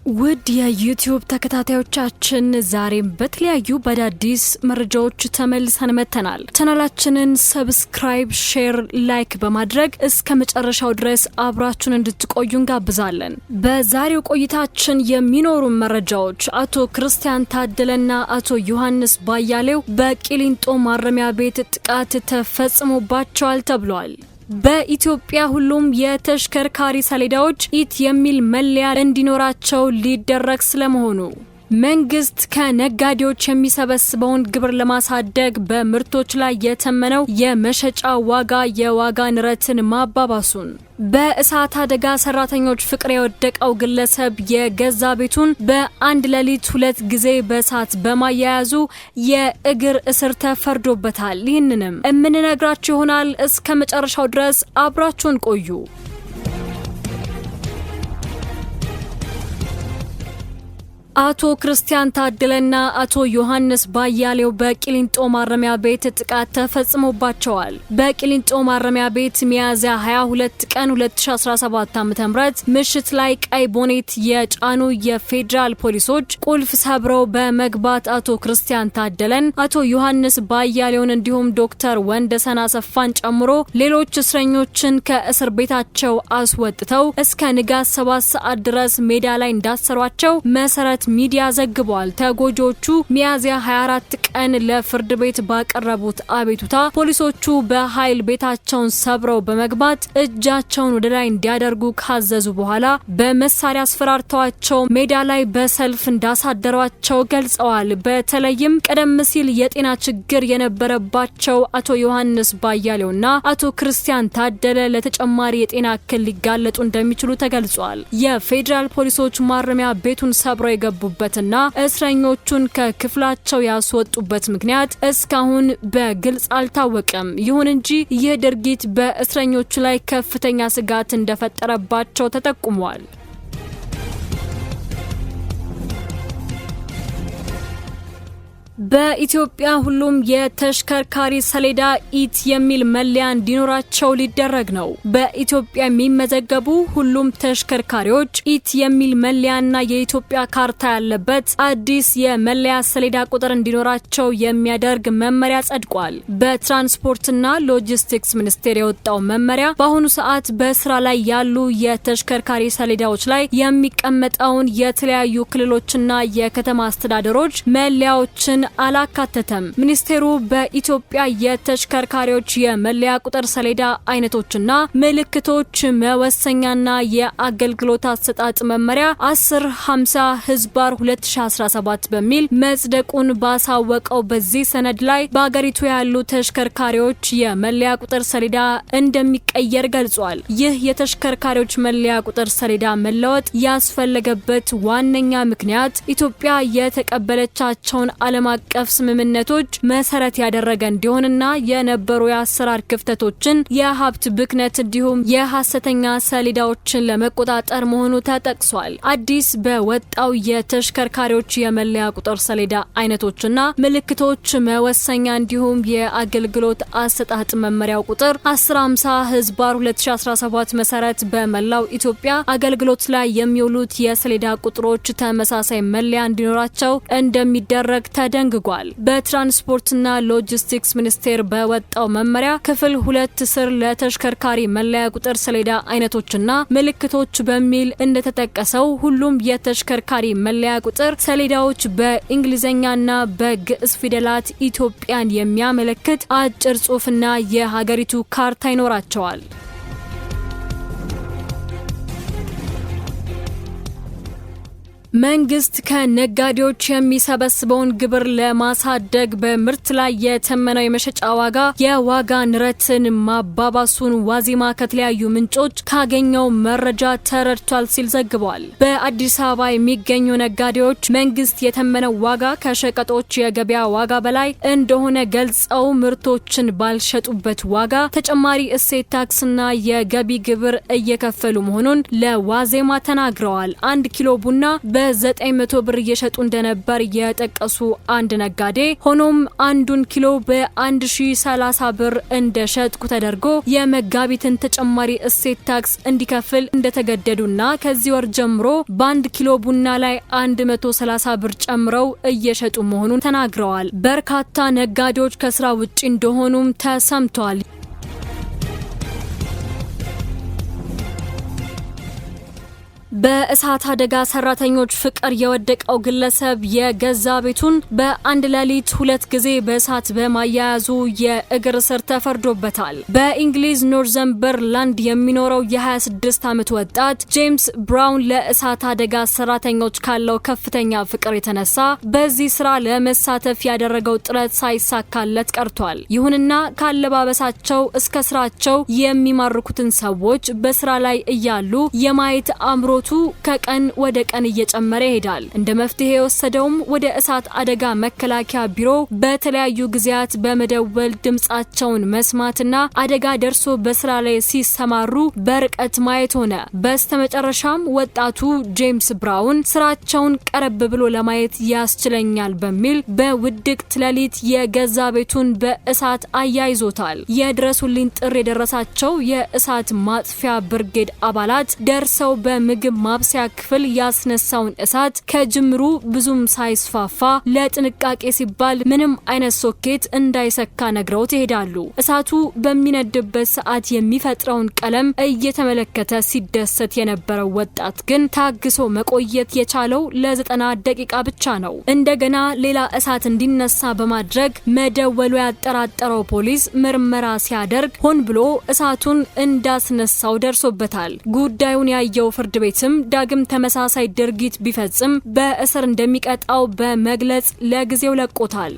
ውድ የዩቲዩብ ተከታታዮቻችን፣ ዛሬም በተለያዩ በአዳዲስ መረጃዎች ተመልሰን መጥተናል። ቻናላችንን subscribe፣ share፣ like በማድረግ እስከ መጨረሻው ድረስ አብራችሁን እንድትቆዩ እንጋብዛለን። በዛሬው ቆይታችን የሚኖሩ መረጃዎች አቶ ክርስቲያን ታደለና አቶ ዮሐንስ ባያሌው በቂሊንጦ ማረሚያ ቤት ጥቃት ተፈጽሞባቸዋል ተብሏል። በኢትዮጵያ ሁሉም የተሽከርካሪ ሰሌዳዎች ኢት የሚል መለያ እንዲኖራቸው ሊደረግ ስለመሆኑ፣ መንግስት ከነጋዴዎች የሚሰበስበውን ግብር ለማሳደግ በምርቶች ላይ የተመነው የመሸጫ ዋጋ የዋጋ ንረትን ማባባሱን፣ በእሳት አደጋ ሰራተኞች ፍቅር የወደቀው ግለሰብ የገዛ ቤቱን በአንድ ሌሊት ሁለት ጊዜ በእሳት በማያያዙ የእግር እስር ተፈርዶበታል። ይህንንም የምንነግራችሁ ይሆናል። እስከ መጨረሻው ድረስ አብራችሁን ቆዩ። አቶ ክርስቲያን ታደለና አቶ ዮሐንስ ባያሌው በቂሊንጦ ማረሚያ ቤት ጥቃት ተፈጽሞባቸዋል። በቂሊንጦ ማረሚያ ቤት ሚያዝያ 22 ቀን 2017 ዓ.ም ምሽት ላይ ቀይ ቦኔት የጫኑ የፌዴራል ፖሊሶች ቁልፍ ሰብረው በመግባት አቶ ክርስቲያን ታደለን፣ አቶ ዮሐንስ ባያሌውን እንዲሁም ዶክተር ወንደሰን አሰፋን ጨምሮ ሌሎች እስረኞችን ከእስር ቤታቸው አስወጥተው እስከ ንጋት 7 ሰዓት ድረስ ሜዳ ላይ እንዳሰሯቸው መሰረት ሚዲያ ዘግቧል። ተጎጂዎቹ ሚያዝያ 24 ቀን ለፍርድ ቤት ባቀረቡት አቤቱታ ፖሊሶቹ በኃይል ቤታቸውን ሰብረው በመግባት እጃቸውን ወደ ላይ እንዲያደርጉ ካዘዙ በኋላ በመሳሪያ አስፈራርተዋቸው ሜዳ ላይ በሰልፍ እንዳሳደሯቸው ገልጸዋል። በተለይም ቀደም ሲል የጤና ችግር የነበረባቸው አቶ ዮሐንስ ባያሌውና አቶ ክርስቲያን ታደለ ለተጨማሪ የጤና እክል ሊጋለጡ እንደሚችሉ ተገልጿል። የፌዴራል ፖሊሶች ማረሚያ ቤቱን ሰብረው የገቡበትና እስረኞቹን ከክፍላቸው ያስወጡበት ምክንያት እስካሁን በግልጽ አልታወቀም። ይሁን እንጂ ይህ ድርጊት በእስረኞቹ ላይ ከፍተኛ ስጋት እንደፈጠረባቸው ተጠቁሟል። በኢትዮጵያ ሁሉም የተሽከርካሪ ሰሌዳ ኢት የሚል መለያ እንዲኖራቸው ሊደረግ ነው። በኢትዮጵያ የሚመዘገቡ ሁሉም ተሽከርካሪዎች ኢት የሚል መለያና የኢትዮጵያ ካርታ ያለበት አዲስ የመለያ ሰሌዳ ቁጥር እንዲኖራቸው የሚያደርግ መመሪያ ጸድቋል። በትራንስፖርትና ሎጂስቲክስ ሚኒስቴር የወጣው መመሪያ በአሁኑ ሰዓት በስራ ላይ ያሉ የተሽከርካሪ ሰሌዳዎች ላይ የሚቀመጠውን የተለያዩ ክልሎችና የከተማ አስተዳደሮች መለያዎችን አላካተተም። ሚኒስቴሩ በኢትዮጵያ የተሽከርካሪዎች የመለያ ቁጥር ሰሌዳ አይነቶችና ምልክቶች መወሰኛና የአገልግሎት አሰጣጥ መመሪያ 1050 ህዝባር 2017 በሚል መጽደቁን ባሳወቀው በዚህ ሰነድ ላይ በአገሪቱ ያሉ ተሽከርካሪዎች የመለያ ቁጥር ሰሌዳ እንደሚቀየር ገልጿል። ይህ የተሽከርካሪዎች መለያ ቁጥር ሰሌዳ መለወጥ ያስፈለገበት ዋነኛ ምክንያት ኢትዮጵያ የተቀበለቻቸውን ዓለም አቀፍ ስምምነቶች መሰረት ያደረገ እንዲሆንና የነበሩ የአሰራር ክፍተቶችን፣ የሀብት ብክነት እንዲሁም የሀሰተኛ ሰሌዳዎችን ለመቆጣጠር መሆኑ ተጠቅሷል። አዲስ በወጣው የተሽከርካሪዎች የመለያ ቁጥር ሰሌዳ አይነቶችና ምልክቶች መወሰኛ እንዲሁም የአገልግሎት አሰጣጥ መመሪያው ቁጥር 1050 ህዝባር 2017 መሰረት በመላው ኢትዮጵያ አገልግሎት ላይ የሚውሉት የሰሌዳ ቁጥሮች ተመሳሳይ መለያ እንዲኖራቸው እንደሚደረግ ተደንግጓል። በትራንስፖርትና ሎጂስቲክስ ሚኒስቴር በወጣው መመሪያ ክፍል 2 ስር ለተሽከርካሪ መለያ ቁጥር ሰሌዳ አይነቶችና ምልክቶች በሚል እንደተጠቀሰው ሁሉም የተሽከርካሪ መለያ ቁጥር ሰሌዳዎች በእንግሊዝኛና በግዕዝ ፊደላት ኢትዮጵያን የሚያመለክት አጭር ጽሑፍና የሀገሪቱ ካርታ ይኖራቸዋል። መንግስት ከነጋዴዎች የሚሰበስበውን ግብር ለማሳደግ በምርት ላይ የተመነው የመሸጫ ዋጋ የዋጋ ንረትን ማባባሱን ዋዜማ ከተለያዩ ምንጮች ካገኘው መረጃ ተረድቷል ሲል ዘግቧል። በአዲስ አበባ የሚገኙ ነጋዴዎች መንግስት የተመነው ዋጋ ከሸቀጦች የገበያ ዋጋ በላይ እንደሆነ ገልጸው ምርቶችን ባልሸጡበት ዋጋ ተጨማሪ እሴት ታክስና የገቢ ግብር እየከፈሉ መሆኑን ለዋዜማ ተናግረዋል። 1 ኪሎ ቡና በ900 ብር እየሸጡ እንደነበር የጠቀሱ አንድ ነጋዴ፣ ሆኖም አንዱን ኪሎ በ1030 ብር እንደሸጥኩ ተደርጎ የመጋቢትን ተጨማሪ እሴት ታክስ እንዲከፍል እንደተገደዱና ከዚህ ወር ጀምሮ በ1 ኪሎ ቡና ላይ 130 ብር ጨምረው እየሸጡ መሆኑን ተናግረዋል። በርካታ ነጋዴዎች ከስራ ውጪ እንደሆኑም ተሰምቷል። በእሳት አደጋ ሰራተኞች ፍቅር የወደቀው ግለሰብ የገዛ ቤቱን በአንድ ሌሊት 2 ጊዜ በእሳት በማያያዙ የእግር እስር ተፈርዶበታል። በእንግሊዝ ኖርዘምበርላንድ የሚኖረው የ26 ዓመት ወጣት ጄምስ ብራውን ለእሳት አደጋ ሰራተኞች ካለው ከፍተኛ ፍቅር የተነሳ በዚህ ስራ ለመሳተፍ ያደረገው ጥረት ሳይሳካለት ቀርቷል። ይሁንና ካለባበሳቸው እስከ ስራቸው የሚማርኩትን ሰዎች በስራ ላይ እያሉ የማየት አምሮቱ ከቀን ወደ ቀን እየጨመረ ይሄዳል። እንደ መፍትሄ የወሰደውም ወደ እሳት አደጋ መከላከያ ቢሮ በተለያዩ ጊዜያት በመደወል ድምጻቸውን መስማትና አደጋ ደርሶ በስራ ላይ ሲሰማሩ በርቀት ማየት ሆነ። በስተመጨረሻም ወጣቱ ጄምስ ብራውን ስራቸውን ቀረብ ብሎ ለማየት ያስችለኛል በሚል በውድቅት ሌሊት የገዛ ቤቱን በእሳት አያይዞታል። የድረሱልኝ ጥሪ የደረሳቸው የእሳት ማጥፊያ ብርጌድ አባላት ደርሰው በምግብ ማብሰያ ክፍል ያስነሳውን እሳት ከጅምሩ ብዙም ሳይስፋፋ ለጥንቃቄ ሲባል ምንም አይነት ሶኬት እንዳይሰካ ነግረውት ይሄዳሉ። እሳቱ በሚነድበት ሰዓት የሚፈጥረውን ቀለም እየተመለከተ ሲደሰት የነበረው ወጣት ግን ታግሶ መቆየት የቻለው ለ90 ደቂቃ ብቻ ነው። እንደገና ሌላ እሳት እንዲነሳ በማድረግ መደወሉ ያጠራጠረው ፖሊስ ምርመራ ሲያደርግ ሆን ብሎ እሳቱን እንዳስነሳው ደርሶበታል። ጉዳዩን ያየው ፍርድ ቤትም ዳግም ተመሳሳይ ድርጊት ቢፈጽም በእስር እንደሚቀጣው በመግለጽ ለጊዜው ለቆታል።